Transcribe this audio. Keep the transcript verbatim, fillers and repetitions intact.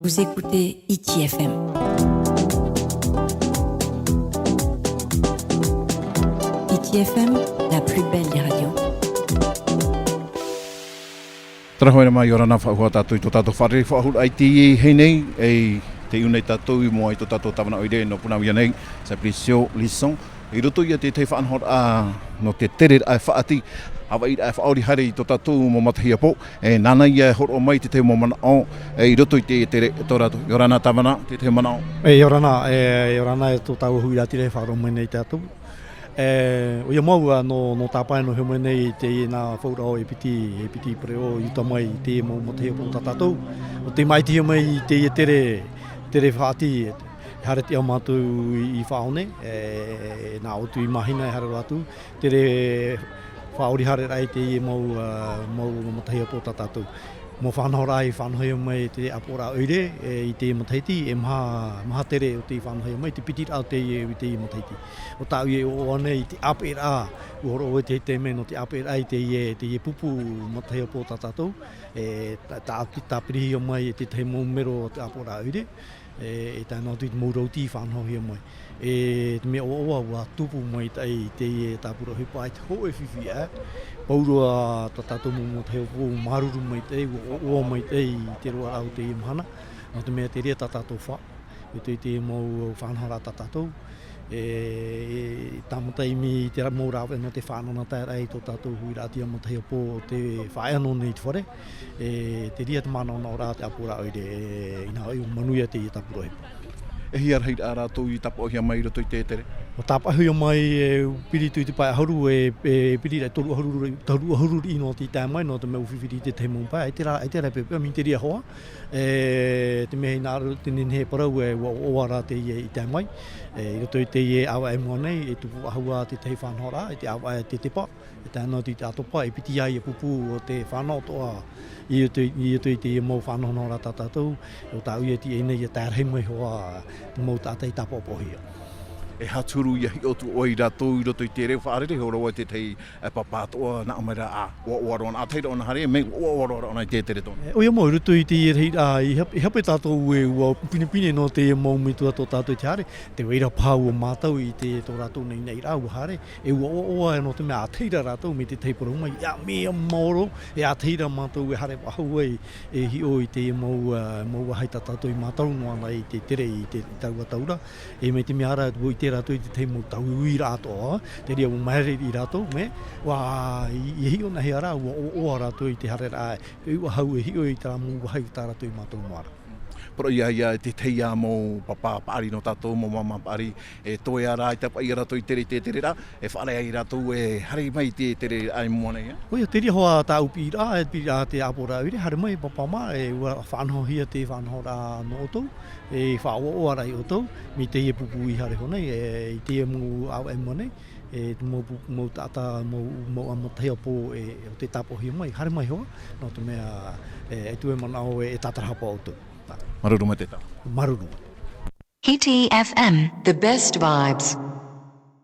Vous écoutez Hiti F M. Hiti F M, la plus belle des radios. Terā hoʻi rā mai, ʻia ora na faʻahou tātou i tō tātou fārereiraʻa faʻahou i teie nei, e tei ʻō nei tātou i mua i tō tātou tāvana ʻoire nō Punaauia nei, Simplicio Lisson. I roto ia i te tahi faʻanahoraʻa nō te tereraʻa e faʻati, Hawaiʻiraʻa e faʻaori haere i tō tātou mau matahiapo, e nāna ia e hōroʻa mai i te tahi mau manaʻo, e i roto i te tere, tō rātou. ʻIa ora na tāvana, te tahi manaʻo. E, ʻia ora na, e, ʻia ora na e tō tāua huiraʻatira e faʻaroʻo mai nei tātou. E, ʻoia mau, ā, nō, nō tāpae nō hea mai nei i teie nā fauraʻa e piti, e piti pereʻoʻo i uta mai i te mau matahiapo tā tātou. ʻO tei maʻitihia mai i teie tere, tere faʻati, e haere atu mātou i, i faʻaʻore, e, nā ʻō atu i mahina e haere roa atu, tere faʻaori haereraʻa i teie mau, ā, mau matahiapo tā tātou. Mau faʻanahoraʻa i faʻanahohia mai te ʻāpoʻoraʻa ʻoire, e, i teie matahiti, e maha, maha tere ʻo tei faʻanahohia mai, te pitiraʻa o teie, i teie matahiti. ʻO tāʻu ia e ʻoaʻoa nei i te ʻāpeʻeraʻa, ʻua hōroʻa vau i te taime nō te ʻāpeʻeraʻa i teie, teie pupu matahiapo tā tātou, e, tā, tā, tāpirihia mai e te tahi mau mero o te ʻāpoʻoraʻa ʻoire, e, e tae noa atu i te mau rauti i faʻanahohia mai. E, te mea ʻoaʻoa, ʻua tupu maitaʻi teie tāpura ʻohipa i te hōʻē fifi aʻe. Pauroa tā tātou mau matahiapo, māuruuru maitaʻi, ʻua ʻoaʻoa maitaʻi i te roaraʻa o teie mahana. Nō te mea te reira tā tātou fā, i te, i te mau faʻanahoraʻa tā tātou. E, e, tāmata ʻimi i te ra-, mau rāveʻa nō te faʻanahoraʻa i tō tātou huiraʻatira matahiapo o tē faʻaea noa nei i te fare. E, te reira te manaʻonaʻoraʻa te ʻāpoʻoraʻa ʻoire, e, ʻinaha hoʻi ʻua manuia teie tāpura ʻohipa. E hia rahiraʻa rātou i tāpaʻohia mai i roto i te tere? ʻUa tāpaʻohia mai, e, piri atu i te pae ʻahuru, e, e, piri ra toru ʻahuru, toru ʻahuru riʻi nō te tae mai, nō te mea ʻua fifi riʻi te tahi mau pae, ʻaita rā, ʻaita rā e peʻapeʻa, mai te reira hoʻi, e, te mea hinaʻaro, te nehenehe e parau, e, ʻua ʻoaʻoa rā teie i tae mai. E, i roto i teie ʻāvaʻe i mua nei, e tupu faʻahou ā te tahi faʻanahoraʻa, e te ʻāvaʻe Tetepa, e tae noa atu i te ʻātopa, e piti ā ia pupu o te fānaʻo atoʻa, i roto i, i roto i teie mau faʻanahonahoraʻa tā tātou, ʻo tāʻu ia e tiʻa nei ʻia tae rahi mai hoʻi te mau taʻata i tāpaʻopaʻohia. E aha te huru ʻia hiʻo atu ʻoe ia rātou i roto i te reo faʻarere, ʻua hōroʻa vau i te tahi, e, pāpā atoʻa, nā ʻō mai rā, ā, ʻua ʻoaʻoa roa ʻōna, ʻua ʻoaʻoa roa ʻōna i te tere tonu. E, ʻoia mau, i roto i teie rahiraʻa, i hap-, i hape tātou e ʻua pinepine nō te mau metua tō tātou i te haere, tē vai ra paha ʻua mātau i te, tō rātou naʻinaʻiraʻa ʻua haere, e ʻua ʻoaʻoa nō te mea ʻa tahi ra rātou mai te tahi parau mai, ʻia, mea maoro, e ʻa tahi ra mātou e haere faʻahou ai, e hiʻo i te mau, ā, mau vāhi tā tātou i mātau noa ana i te tere i te, i taua tau ra. E mai te mea ra, ʻua ʻite rātou i te tahi mau tauiuiraʻa atoʻa, te reira ʻua maere riʻi rātou, mea, ʻua, i, i hiʻo nā hea rā, ʻua ʻoaʻoa rātou i te haereraʻa, e ʻua hau e hiʻo i terā mau vāhi tā rātou i mātau noa ra. Poroʻi ia, ia, te tahi ā mau pāpā paʻari nō tātou, mau māmā paʻari, e toe ā rā, i tāpaʻo ia rātou i tere, i te tere ra, e faʻaea ia rātou, e haere mai i te tere ra i mua nei, ā? ʻOia, te reira hoʻi tāʻu piʻiraʻa, e piʻiraʻa te ʻāpoʻoraʻa ʻoire, haere mai, pāpā mā, e ʻua faʻanahohia te faʻanahoraʻa nō ʻoutou, e faʻaʻoaʻoa ra ia ʻoutou, mai teie pupu i haere iho nei, e, i teie mau ʻāvaʻe i mua nei, e, te mau pu-, mau taʻata, mau, mau matahiapo, e, ʻo tē tāpaʻohia mai, haere mai hoʻi, nō te mea, e, ʻaita e manaʻo, e, e tātarahapa ʻoutou. Māuruuru maitaʻi. Māuruuru. Hiti F M, the best vibes.